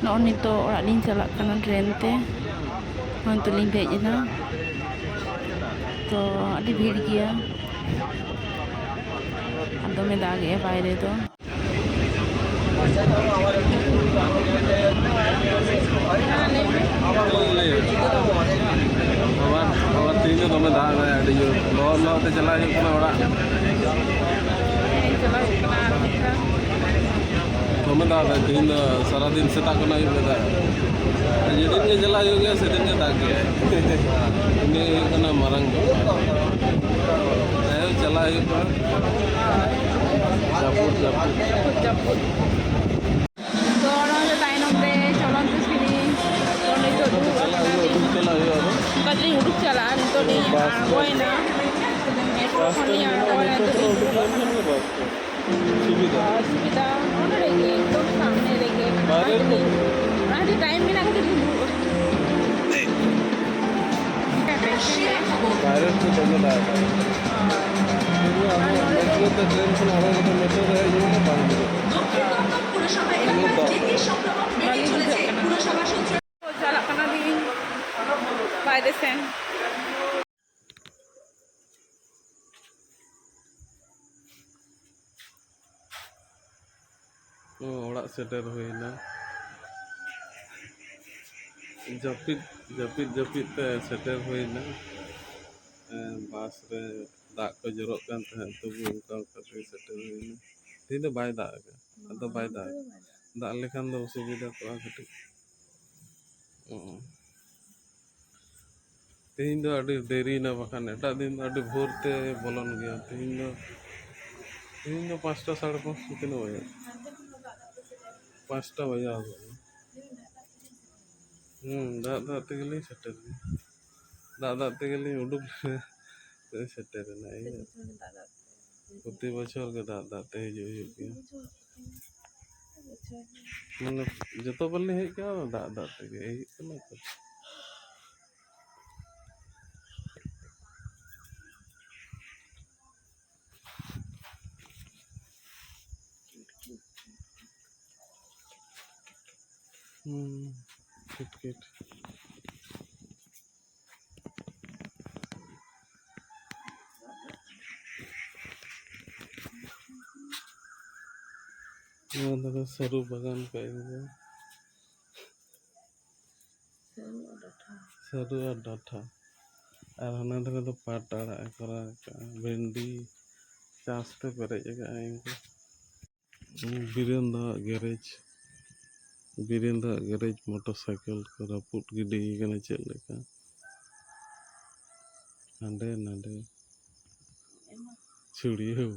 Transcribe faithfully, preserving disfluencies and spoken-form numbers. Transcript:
ᱱᱚᱜᱼᱚᱭ ᱱᱤᱛᱚᱜ ᱚᱲᱟᱜ ᱞᱤᱧ ᱪᱟᱞᱟᱜ ᱠᱟᱱᱟ ᱴᱨᱮᱱ ᱛᱮ᱾ ᱱᱚᱜᱼᱚᱭ ᱱᱤᱛᱚᱜ ᱞᱤᱧ ᱫᱮᱡ ᱮᱱᱟ᱾ ᱛᱚ ᱟᱹᱰᱤ ᱵᱷᱤᱲ ᱜᱮᱭᱟ ᱟᱨ ᱫᱚᱢᱮ ᱫᱟᱜ ᱮᱜᱼᱟ ᱵᱟᱭᱨᱮ ᱫᱚ᱾ ᱟᱵᱟᱨ, ᱟᱵᱟᱨ ᱛᱮᱦᱮᱧ ᱫᱚ ᱫᱚᱢᱮ ᱫᱟᱜ ᱮᱫᱟᱭ, ᱟᱹᱰᱤ ᱡᱳᱨ᱾ ᱞᱚᱦᱚᱫ ᱞᱚᱦᱚᱫ ᱛᱮ ᱪᱟᱞᱟᱜ ᱦᱩᱭᱩᱜ ᱠᱟᱱᱟ ᱚᱲᱟᱜ᱾ ᱦᱮᱸ, ᱪᱟᱞᱟᱜ ᱦᱩᱭᱩᱜ ᱠᱟᱱᱟ ᱟᱨ ᱢᱤᱫ ᱫᱷᱟᱣ᱾ ᱫᱚᱢᱮ ᱫᱟᱜ ᱮᱫᱟᱭ ᱛᱮᱦᱮᱧ ᱫᱚ, ᱥᱟᱨᱟᱫᱤᱱ ᱥᱮᱛᱟᱜ ᱠᱷᱚᱱ ᱟᱹᱭᱩᱵ ᱮ ᱫᱟᱜ ᱮᱫᱟ᱾ ᱟᱨ ᱡᱮᱫᱤᱱ ᱜᱮ ᱪᱟᱞᱟᱜ ᱦᱩᱭᱩᱜ ᱜᱮᱭᱟ, ᱥᱮᱫᱤᱱ ᱜᱮ ᱫᱟᱜ ᱜᱮᱭᱟᱭ᱾ ᱤᱱᱟᱹ ᱦᱩᱭᱩᱜ ᱠᱟᱱᱟ ᱢᱟᱨᱟᱝ ᱵᱮᱯᱟᱨ᱾ ᱡᱟᱭᱦᱳᱠ, ᱪᱟᱞᱟᱜ ᱦᱩᱭᱩᱜ ᱠᱟᱱᱟ᱾ ᱡᱟᱹᱯᱩᱫ, ᱡᱟᱹᱯᱩᱫ᱾ ᱡᱟᱹᱯᱩᱫ, ᱡᱟᱹᱯᱩᱫ᱾ ᱛᱚ, ᱱᱚᱜᱼᱚᱭ ᱛᱟᱭᱱᱚᱢ ᱨᱮ ᱪᱚᱞᱚᱱᱛ ᱥᱤᱲᱤ᱾ ᱛᱚ, ᱱᱤᱛᱚᱜ ᱫᱩᱲᱩᱵ ᱪᱟᱞᱟᱜ ᱦᱩᱭᱩᱜᱼᱟ, ᱟᱠᱟᱱᱟᱞᱤᱧ᱾ ᱩᱰᱩᱠ ᱪᱟᱞᱟᱜ ᱦᱩᱭᱩᱜᱼᱟ ᱟᱫᱚ᱾ ᱚᱱᱠᱟ ᱛᱮᱞᱤᱧ ᱩᱰᱩᱠ ᱪᱟᱞᱟᱜᱼᱟ᱾ ᱱᱤᱛᱚᱜ ᱞᱤᱧ ᱵᱟᱥ ᱛᱮ᱾ ᱟᱬᱜᱚᱭᱮᱱᱟ᱾ ᱢᱮᱴᱨᱳ ᱵᱟᱥ ᱠᱷᱚᱱ ᱛᱮ ᱞᱤᱧ ᱦᱤᱡᱩᱜᱼᱟ, ᱟᱬᱜᱚᱭᱮᱱᱟ᱾ ᱢᱮᱴᱨᱳ ᱱᱤᱛᱚᱜ ᱠᱷᱚᱱ ᱞᱤᱧ ᱩᱰᱩᱠ ᱞᱮᱱᱠᱷᱟᱱ ᱜᱮ ᱵᱟᱥ ᱛᱮ᱾ ᱥᱩᱵᱤᱫᱷᱟ᱾ ᱚᱥᱩᱵᱤᱫᱷᱟ ᱱᱚᱰᱮ ᱨᱮᱜᱮ, ᱮᱠᱫᱚᱢ ᱥᱟᱢᱱᱮ ᱨᱮᱜᱮ᱾ ᱵᱟᱭᱨᱮ ᱟᱨ ᱨᱮᱫᱚ ᱞᱤᱧ, ᱟᱹᱰᱤ ᱴᱟᱭᱤᱢ ᱢᱮᱱᱟᱜ ᱠᱷᱟᱹᱛᱤᱨ ᱞᱤᱧ ᱫᱩᱲᱩᱵ ᱟᱠᱟᱱᱟ᱾ ᱵᱟᱭᱨᱮ ᱨᱮᱫᱚ ᱫᱚᱢᱮ ᱫᱟᱜ ᱮᱫᱟᱭ᱾ ᱟᱵᱚ ᱢᱮᱴᱨᱳ ᱛᱮ ᱴᱨᱮᱱ ᱠᱷᱚᱱ ᱟᱬᱜᱚ ᱠᱟᱛᱮ ᱢᱮᱴᱨᱳ ᱨᱮ ᱦᱮᱡ ᱦᱩᱭᱩᱜᱼᱟ, ᱵᱟᱝ ᱵᱩᱡᱷᱟᱹᱜ ᱠᱟᱱᱟ᱾ ᱵᱷᱟᱹᱜᱤ ᱵᱩᱡᱷᱟᱹᱜ ᱠᱟᱱᱟ᱾ ᱪᱟᱞᱟᱜ ᱠᱟᱱᱟᱞᱤᱧ ᱵᱟᱭᱨᱮ ᱥᱮᱱ᱾ ᱚ, ᱚᱲᱟᱜ ᱥᱮᱴᱮᱨ ᱦᱩᱭᱱᱟ᱾ ᱡᱟᱹᱯᱤᱫ, ᱡᱟᱹᱯᱤᱫ, ᱡᱟᱹᱯᱤᱫ ᱛᱮ ᱥᱮᱴᱮᱨ ᱦᱩᱭᱱᱟ᱾ ᱮᱸ, ᱵᱟᱥ ᱨᱮ ᱫᱟᱜ ᱠᱚ ᱡᱚᱨᱚᱜ ᱠᱟᱱ ᱛᱟᱦᱮᱸᱫ, ᱛᱚᱵᱩ ᱚᱱᱠᱟ ᱚᱱᱠᱟ ᱛᱮᱜᱮ ᱥᱮᱴᱮᱨ ᱦᱩᱭᱱᱟ᱾ ᱛᱮᱦᱮᱧ ᱫᱚ ᱵᱟᱭ ᱫᱟᱜ ᱟᱠᱟᱫ, ᱟᱫᱚ ᱵᱟᱭ ᱫᱟᱜ ᱟᱠᱟᱫ᱾ ᱫᱟᱜ ᱞᱮᱠᱷᱟᱱ ᱫᱚ ᱚᱥᱩᱵᱤᱫᱷᱟ ᱠᱚᱜᱼᱟ ᱠᱟᱹᱴᱤᱡ᱾ ᱚ᱾ ᱛᱮᱦᱮᱧ ᱫᱚ ᱟᱹᱰᱤ ᱫᱮᱨᱤᱭᱮᱱᱟ, ᱵᱟᱠᱷᱟᱱ ᱮᱴᱟᱜ ᱫᱤᱱ ᱫᱚ ᱟᱹᱰᱤ ᱵᱷᱳᱨ ᱛᱮ ᱵᱚᱞᱚᱱ ᱜᱮᱭᱟ᱾ ᱛᱮᱦᱮᱧ ᱫᱚ, ᱛᱮᱦᱮᱧ ᱫᱚ ᱯᱟᱸᱪᱴᱟ, ᱥᱟᱲᱮ ᱯᱟᱸᱪᱴᱟ, ᱛᱤᱱᱟᱹᱜ ᱵᱟᱡᱟᱜ? ᱯᱟᱸᱪᱴᱟ ᱵᱟᱡᱟᱣ ᱜᱚᱫ ᱮᱱᱟ᱾ ᱦᱩᱸ, ᱫᱟᱜ ᱫᱟᱜ ᱛᱮᱜᱮᱞᱤᱧ ᱥᱮᱴᱮᱨ ᱮᱱᱟ᱾ ᱫᱟᱜ ᱫᱟᱜ ᱛᱮᱜᱮᱞᱤᱧ ᱩᱰᱩᱠ ᱞᱮᱱᱟ, ᱥᱮᱴᱮᱨ ᱮᱱᱟ᱾ ᱤᱭᱟᱹ, ᱯᱨᱚᱛᱤ ᱵᱚᱪᱷᱚᱨ ᱜᱮ ᱫᱟᱜ ᱫᱟᱜ ᱛᱮ ᱦᱤᱡᱩᱜ ᱦᱩᱭᱩᱜ ᱜᱮᱭᱟ᱾ ᱢᱟᱱᱮ, ᱡᱚᱛᱚ ᱵᱟᱨ ᱞᱤᱧ ᱦᱮᱡ ᱠᱟᱱᱟ, ᱫᱟᱜ ᱫᱟᱜ ᱛᱮᱜᱮ ᱦᱩᱭᱩᱜ ᱠᱟᱱᱟ ᱛᱚ᱾ ᱦᱩᱸ, ᱠᱤᱴ ᱠᱤᱴ᱾ ᱱᱚᱣᱟ ᱫᱚ ᱥᱟᱹᱨᱩ ᱵᱟᱜᱟᱱ ᱠᱚ ᱮᱢ ᱜᱮ᱾ ᱥᱟᱹᱨᱩ ᱟᱨ ᱰᱟᱴᱷᱟ᱾ ᱟᱨ ᱦᱟᱱᱟ ᱫᱷᱟᱨᱮ ᱫᱚ ᱯᱟᱴ ᱟᱲᱟᱜ ᱮ ᱠᱚᱨᱟᱣ ᱠᱟᱜᱼᱟ, ᱵᱷᱮᱱᱰᱤ ᱪᱟᱥ ᱛᱮ ᱯᱮᱨᱮᱡ ᱟᱠᱟᱜᱼᱟ ᱤᱱᱠᱟᱹ᱾ ᱵᱤᱨᱮᱱ ᱫᱟᱜ ᱜᱮᱨᱮᱡᱽ, ᱵᱤᱨᱮᱱ ᱫᱟᱜ ᱜᱮᱨᱮᱡᱽ ᱢᱚᱴᱚᱨ ᱥᱟᱭᱠᱮᱞ ᱠᱚ ᱨᱟᱹᱯᱩᱫ ᱜᱤᱰᱤ ᱠᱟᱱᱟ ᱪᱮᱫ ᱞᱮᱠᱟ᱾ ᱦᱟᱸᱰᱮ ᱱᱟᱰᱮ ᱪᱷᱩᱲᱭᱟᱹᱣ᱾